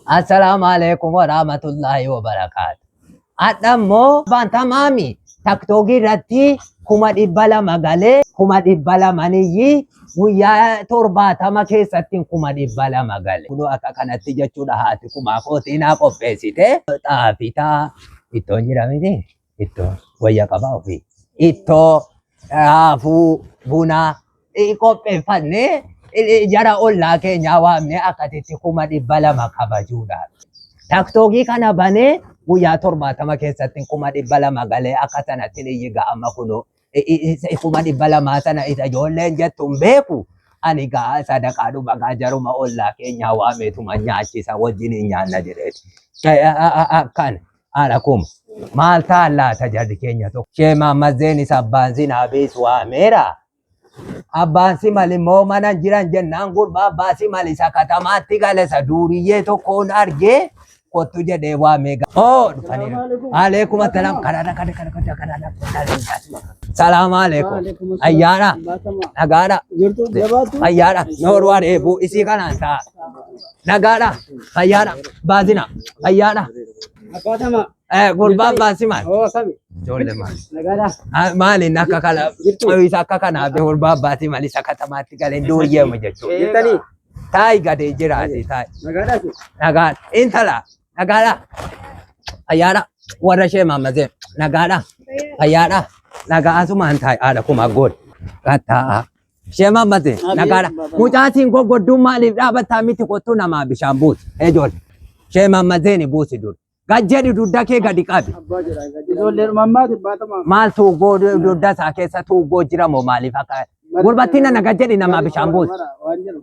Assalaamu alaikum warahmatullahi wabarakaatu. Hadha immoo abbaan tamaami taktookii irratti 200,000 galee 200,000niyyi guyyaa 70 keessatti 200,000 gale. Kunoo akka kanatti jechuudha haati kumaa kootii naa qopheessite. Xaafitaa ittoon jira miti ittoo wayya qabaa ofii. Ittoo raafuu buna qopheeffanne jara ollaa keenyaa waamne akkasitti 200,000 kabajuudhaaf. Taktookii kana banee guyyaa 70 keessatti 200,000 galee akka sanatti iyyi ga'ama kunoo 200,000 sana isa ijoolleen jettu hin beeku. Ani gaa sadaqaadhuma gaa jaruma ollaa keenyaa waameetuma nyaachisa wajjin hin nyaanna jedheeti. Akkana haadha kuma maal ta'an laata jarri keenya tokko. Shee Maammazzeen isa abbaan zinaabiis waameera. Abbaan simal immoo mana hin jiran jennaan gurbaa abbaa simal isa katamaatti gale isa duuriyyee tokkoon argee kottu jedhee waamee Oo dhufaniiru. Aleekum assalaam karaarra kana kana kana karaarra Salaam aleekum. Ayyaana nagaadha. Jirtu jabaatu. Fayyaadha. Noorwaan eebuu isii kanaan ta'a. Nagaadha. Fayyaadha. Baasina. Fayyaadha. Abbaatama. Gurbaan baasimaan. Oo akkami? Ijoollee maali? Nagaadha. Maaliin akka kana isa akka kanaa gurbaa abbaatii malee isa katamaatti galee duuryeema jechuudha. Jirtanii? Taayi gadee jiraate taayi. Nagaadhaati. Nagaadha. Intala nagaadha. Fayyaadha. Warra ishee maammasee nagaadha. Fayyaadha. Nagaa asumaan taayi haadha kuma goon. Qaxxaa'a. Ishee maammasee nagaadha. Mucaatiin goggodduun maaliif dhaabattaa miti kottuu namaa bishaan buusi. Ijoollee. Ishee maammasee ni buusi dur. Gad jedhi dugda kee gadi qabi. Ijoolleen mammaati baatama. Maal tuuggoo dugda isaa keessa tuuggoo jira moo maaliif akka gurbattiin nana gad jedhi namaa bishaan buusi. Waan jedhu.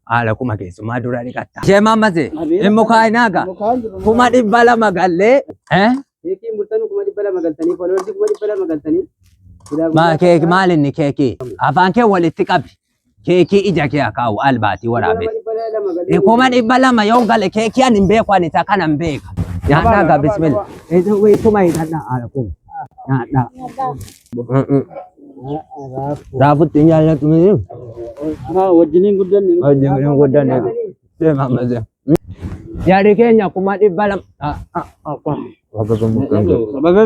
Haala kuma keessumaa dura dhiqatta. Ishee maammasee hin mukaa'inaaga Mukaan jiru. 200,000 gallee. Keekii murtanu 200,000 galtanii fooloorsii 200,000 galtanii. Maa keeki maal inni keekii afaan kee walitti qabi. Keekii ija kee akaa'u albaatii waraabee. 200,000 yoo gale keekii ani hin beeku ani isa kana hin beeka. Nyaadhaa gaa bismillah. Ituma hidhadhaa haadha kun. Nyaadhaa. Raafutti hin jaallatu miti. Wajjiniin guddanne. Wajjiniin guddanne. Deema ammas. Yaadi keenya 200,000. Baga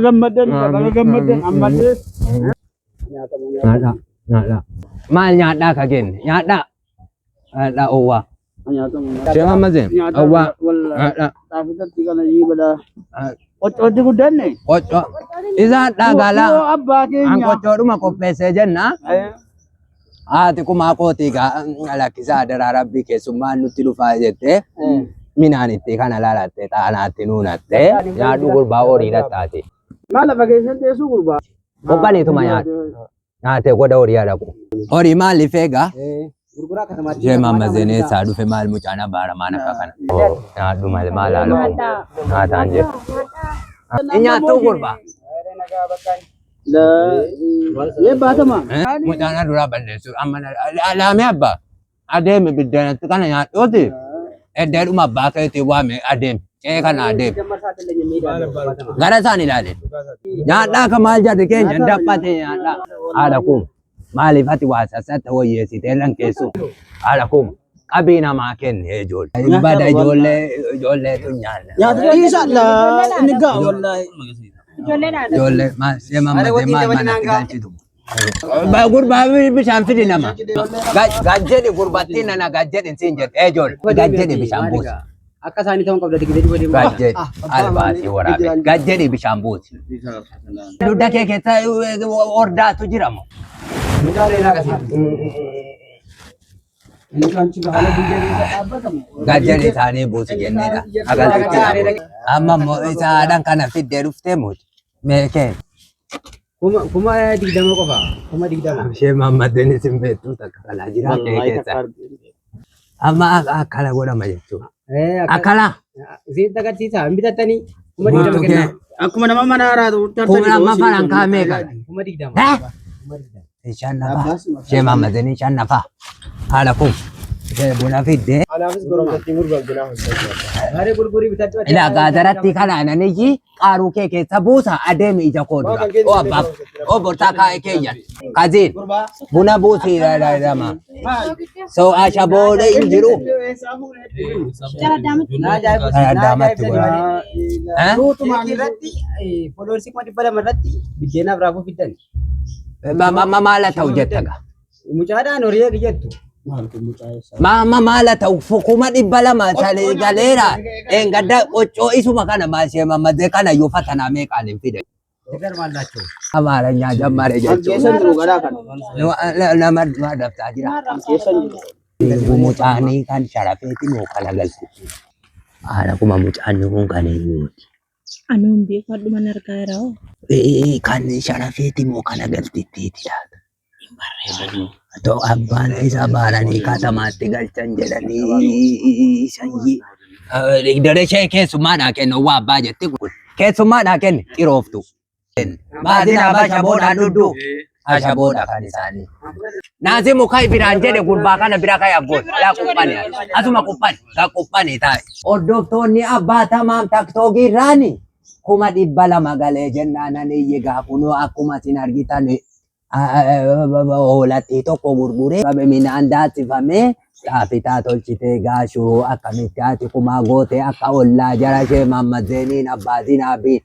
gammaddan, baga gammaddan, ammallee. Nyaadhaa. Nyaadhaa. Maal nyaadhaa ka kenne? Nyaadhaa. Nyaadhaa owwaa. Sheekh Ahmad owwaa. Nyaadhaa. Xaafitatti kana yiibala. Qoccootti guddanne. Qoccoo. Isa hadhaa galaa. Abbaa An keenya. qoccoodhuma qopheessee jenna. Haati kumaa kootii gaa lakkisaa adaraa rabbii keessummaan nutti dhufaa jettee minaan itti kana lalatte xaanaatti nuunatte nyaadhu gurbaa horii dhattaati. Maal lafa keessan teessuu gurbaa? Qophaaniituma nyaadhu. Nyaatee goda horii dhaqu. Horii maaliif eegaa? Gurguraa katamaatti. Ishee mamma eessaa dhufe maal mucaan abaaramaan akka kana. Nyaadhu malee maal haala kun nyaataan jedhu. Hin nyaattuu gurbaa. Yee baatama. Mucaan duraa balleessu amma laamee abbaa adeemi biddeenatti kana nyaadhuuti. Eddeedhuma abbaa keetii waame adeemi. Qe'ee kana adeemi. Gara isaan ilaale. Nyaadhaa ka maal jarri keenya hin daphate nyaadhaa. Haadha kuma maaliif ati waa sassatta wayyeessitee lankeessu? Haadha kuma qabii namaa kenne ijoollee. Bada ijoollee ijoolleetu nyaanna. Dhiisa inni ga'a wallaahi. Ijoollee maal see mammatee maal manatti galchitu? Gurbaa bishaan fidi nama. Gad jedhi gurbattiin nana gad jedhi siin jedhe ijoollee. Gad jedhi bishaan buusi. Akka isaanii ta'uun qabda digdee duba deemu. Gad jedhi albaasii waraabe. Gad jedhi bishaan buusi. Dugda kee keessa ordaatu jira moo? Gad jedhi isaanii buusi jenneedha. Agarsiisti. Amma immoo isa haadhaan kana fiddee dhuftee muti. Meekee. 20,000 qofa. 20,000. Ishee maammaddeen isin beektu takka kanaa jira kee keessa. Amma akkana godhama jechuudha. Akkana. Isin agarsiisa hin bitattanii 20,000 Guutuu kennaa. kee. Akkuma nama mana haaraa Kuma amma farankaa meeqa? 20,000. Eh? Shan nafaa. Ishee maammaddeen shan nafaa. Haadha kun. Buna fidde. Anaafis goromsattiin gurguramte naaf hojjetu. Maaree gurgurii bitadhu. Ilaa gaadaratti kana ananiyyi qaaruu kee keessa buusa adeemi ija koo dura. O abbaa o bortaa kaa'e keeyyan. Kaziin buna buusii lama. So ashaboodha hin jiru. Addaamatti godha. Eh? Irratti followers 200,000 irratti biddeenaaf raafuu fiddan. Ma maala ta'u jetta gaa. Mucaadhaan horii eegi jettu. Ma maala ta'u 200,000 salee galeera. Eengadda qoccoo isuma kana maashee mammadee kana yoo fatanaa meeqaan hin fide. Degar maallachoo. Amaaranyaa jammare Keessa jechuudha. jiru garaa kana. Nama daftaa jira. Keessa jiru. Mucaanii kan sharafeeti moo kana galchu. Haala kuma mucaan kun kan eenyuuti? Anuun beeku hadhuman argaa jira hoo. Kan sharafeeti moo kana galtittiiti laata? To abbaan isa baaranii katamaatti galchan jedhanii sanyii. Daree keessummaadhaa kennu waa abbaa jetti kun. Keessummaadhaa kenni xirooftu. Maatiin abbaa shaboodhaan dhudhu. Ashaboodha kan isaanii. Naasii muka biraan jedhe gurbaa kana bira ka'e abboon. Yaa quphani. Asuma quphani. Yaa quphani taa'e. Hordoftoonni abbaa tamaam taktoogii irraani 200,000 galee jennaan ani iyyi gaafunoo akkuma isin argitan hoolattii tokko gurguree midhaan daatsifamee xaafitaa tolchitee gaashuu akkamitti haati kumaa gootee akka ollaa jara ishee mammazeeniin abbaa zinaabii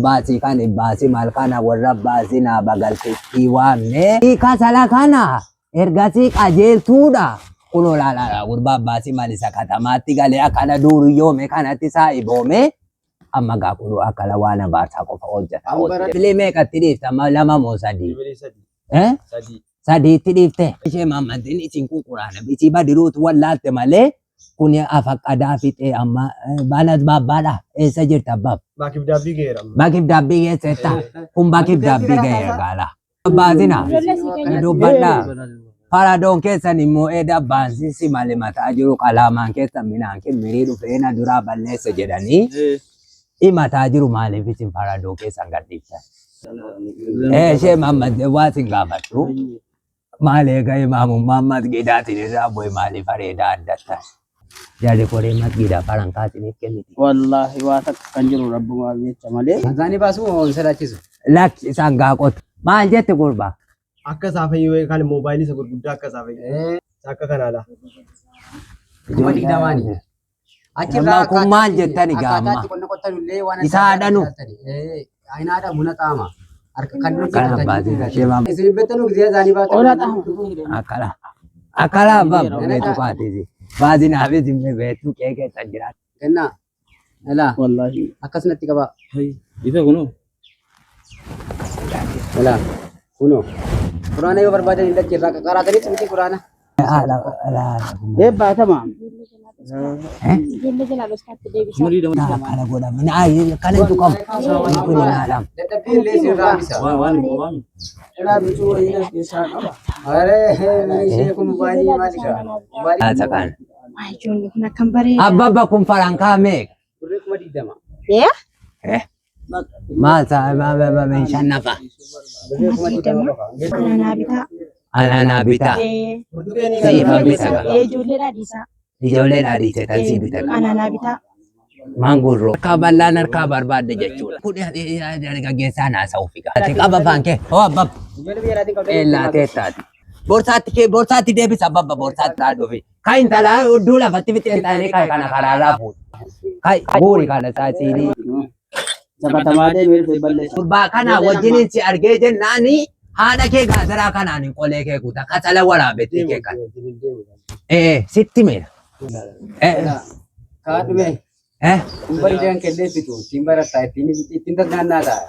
baasii kan baasii maal kana warra baasii naa bagaltittii waamne. Kasala kana ergasii qajeeltuudha. Kun olaanaadha gurbaa baasii maal isa katamaatti galee akkana duuriyyoome kanatti saa'iboome. Amma gaa kun akkana waan abaarsaa qofa hojjeta. Filee meeqatti dhiifta? Lama moo sadii? Eh? Sadiitti dhiifte. Ishee maammadin isin kun quraana. Isii badiruutu wallaalte malee kun afaqqadaa fixee amma baala baabbaadha. Eessa jirta abbaab? Baakif daabbii ga'eera. Baakif daabbii geessetta. Kun baakif daabbii ga'eera gaala. Baasina. Dubbadhaa. Faradoon keessan immoo eeda baasisi malee mataa jiru qalaamaan keessan minaan qimmirii dhufee na duraa balleessa jedhanii himataa jiru maaliif isin faradoo keessan gadhiiftan? Ishee mammadee waa isin gaafadhu. Maal eega imaamummaan masgiidaatiin irraa bu'e maaliif areeda addattan? Jarri koree masgiidaa farankaa isiniif kenniti. Wallaahi waa takka kan jiru rabbumaaf jecha malee. Isaanii baasuu moo hin sodaachisu? Lakki isaan gaaqotu. Maal jette gurbaa? Akka isaa fayyuu kan moobaayilii isa gurguddaa akka isaa fayyuu. Akka kanaa laa. 20,000. Achirraa Amma kun maal jettani gaa amma? Akkaataa itti qonna qottan illee waan Isa haadhanu. Ayin haadha buna xaama. Harka kan nuti Kana baasii ishee maam. Isin beektanuu gisee isaanii baatan. Akkana. Akkana abbaa beektu kaatisi. Baasiin haafis hin beektu qe'ee keessa jiraatu. Kennaa. Elaa. Wallaahi. Akkasumatti qabaa. Ifa kunoo. Elaa. Kunoo. Quraana yoo barbaadan hin lachi irraa qaqaraatanitti miti quraana. Ee baatama. Ijoollee jalaa dhoskaatti deebisaa. Akkana godhama. Kana hin tuqamu. Kun hin haadhamu. Dadhabbii illee sirraa hambisa. Waan waan. Elaa bituu wayii as keessaa qaba. Aree ishee kun baay'ee maali gaa? Haasa kana. Waa ijoollee kun akkam bareeda. Abbabba kun farankaa meeqa? Birrii 20,000. Ee? Maal ta'a shannafa? Birrii 20,000 qofa. Ananaa bitaa. Ananaa bitaa. Ee. Siifa bita. Ijoollee dhaadhiisaa. Ijoollee dhaadhiise tan sii bita. Ananaa bitaa. Maangurroo. Harkaa bal'aan harkaa barbaadde jechuudha. Kun dargaggeessaa naasa'uu figa. Ati qaba afaan kee. Hoo abbab. Ijoollee biyya alaatiin qabdanii. Eelaa teettaati. Borsaatti kee borsaatti deebisa abbabba borsaatti haa dhufi. Kan intalaa hudduu lafatti fixeen taanee kan kana karaarraa fuudhu. Kai guuri kana saasiinii. Sakatamaa deemee dhufee balleessa. Gurbaa kana wajjiniin si argee jennaani haadha kee gaazaraa kanaan hin qolee kee kuta kasala waraabettii kee kana. Ee sitti meera. Ee Kaadhume. ee Kun bareedan kellee fitu. Ittiin barataa ittiin ittiin tasgaannaa ta'a.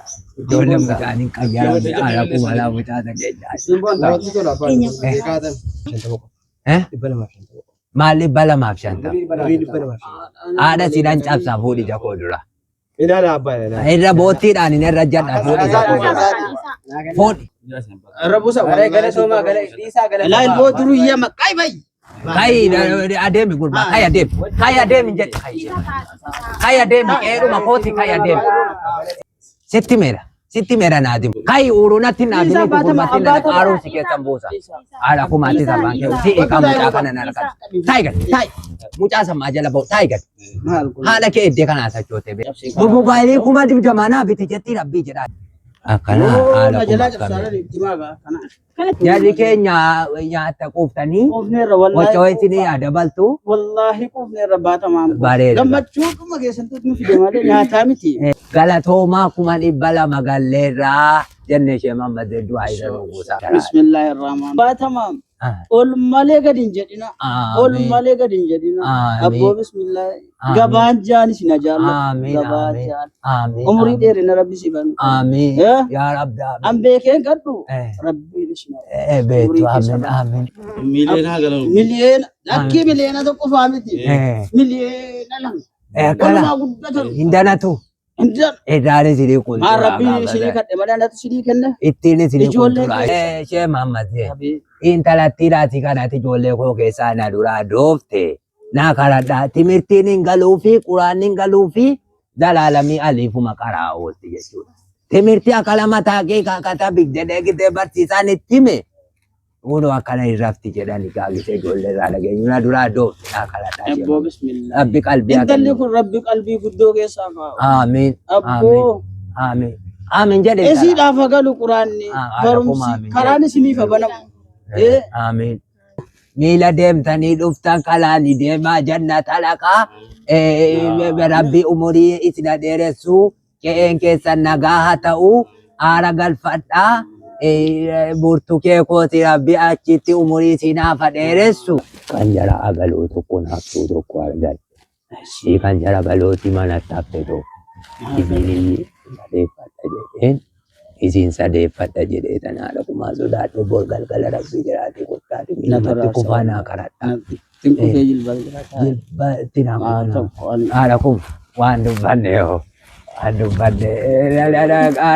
ijoollee mucaan hin qayyaramne haala kuma laa mucaa dhageenya. Ittiin boonta. Namatti tola abbaan. Beekaatan. Eh 250. maal 250? Birrii 250. Haadha siidhaan cabsaa fuudhi jakoo dura. Ilaala abbaan ilaala. Irra boottiidhaan hin irra jadha fuudhi jakoo dura. Fuudhi. Irra buusa. Aree gala soomaa gala dhiisaa gala. Elaa ilmoo duruyyaa maqaa bayi. Kai adeemi gurbaa kai adeemi kai adeemi jedhe kai kai adeemi qeeruma kooti kai adeemi. Sitti meera Sitti meera naati. Kai uurunatti naati Dhiisaa ni baatama, gurmatti na abbaa qaaruu si keessan buusa. Haadha kumaatti sabaan kee si eegaa mucaa kana na harkatti. Taayi gad taayi mucaa sammaa jala ba'u taayi gad. Maal kun? Haadha kee iddee kanaa sochootee bee. Mobaayilii 20,000 naa biti jetti rabbii jedhaa. Akkana haadha Na kuma jalaa cabsaa akkamii. itti maagaa kana. Jarri keenya nyaata quuftanii Quufneerra wallaahi. waccoo isinii haa dabaltu. Wallaahi quufneerra baatamaan. Bareeda. Gammachuu dhuma keessattuu nu fide malee nyaataa miti. Galatoomaa 200,000 galleerraa jenne ishee mammadee du'aa isa nu buusa. Bismillahirrahmaan. Baatamaan. Ol malee gadi hin jedhina. Ol malee gadi hin jedhina. Amiin. Abboo bismillah. Amiin. Gabaan jaan isin ajaa'ibaa. Amiin. Gabaan Amiin. jaan. Amiin. Umurii dheerina rabbi si banu. Amiin. Eh? Yaa Rabbi amiin. An beekeen kadhu. Eh. Rabbiin isin Eh, beektu amiin amiin. Miiliyoona haa galamu. Miliyoona. Lakkii miliyoona tokko faa miti. Eh. Miliyoona lama. Eh, akkana Walumaa guddatan. hin danatu. Hin Irraan isinii Maal qulqullaa rabbiin isinii kadhe malee anatu isinii kenne. Ittiin isinii Ijoollee qulqullaa. keessa. Eh, ishee mammadee. Intalattii dhaatii kanatti ijoollee koo keessaa na duraa doofte. Na karadhaa timirtiin hin galuu fi quraanni hin galuu fi zalaalamii aliifuma qaraa oolti jechuudha. Timirtii akka lama taaqee kaakata jedhee gitee barsiisaan itti hime. Kunoo akkana hin rafti jedhani gaafisee ijoollee irraa dhageenyu na duraa doofte na karadhaa. Abboo bismillah. Rabbi qalbii haa Intalli kennu. kun rabbi qalbii guddoo keessaa kaa'u. Amiin. Amiin. Abboo. Amiin. Amiin jedhe. intala. Isiidhaaf haa galu quraanni Ah, haadha barumsi kuma amiin karaan jedhe. isiniif haa banamu. Eh. Amiin. Miila deemtanii dhuftan kalaani deemaa jannata dhaqaa. Rabbi umurii isin haa dheeressu. Qe'een keessan nagaa haa ta'u. Aara galfadhaa. Burtukee kooti rabbi achitti umurii isin haa dheeressu. Kan jara agaloo tokko naaftuu tokko argadhe. Ishii kan jara galooti manatti hafte tokko. Isiin sadeeffadha jedheen isiin sadeeffadha jedhee tan haadha kumaa sodaadhe bor galgala rabbii jiraate kottaati miilatti kufaa naa karadha. Ittiin kufee jilba jiraata. Jilba itti naa Haa kufaa. tokko ani. Haadha kun waan dubbanne yoo waan dubbanne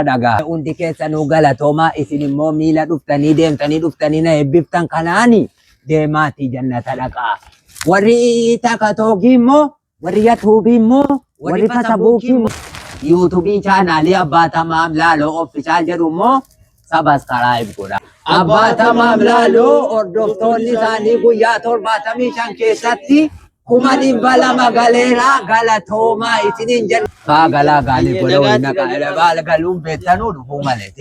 dhagaa. Hundi keessanuu galatoomaa isin immoo miila dhuftanii deemtanii dhuftanii na eebbiftan kanaani deemaatii jannata dhaqaa. Warri takatoogii immoo warri yatuubii immoo warri fasabuukii immoo yuutuubii chaanaalii Abbaa Tamaam Laaloo Official jedhu immoo sabaskaraayib godha. Abbaa Tamaam Laaloo hordoftoonni isaanii guyyaa 75 keessatti 200,000 galeera galatoomaa isiniin jenna. Kaa galaa gaalii godha wayina galuun beektanuu dhufuu malee.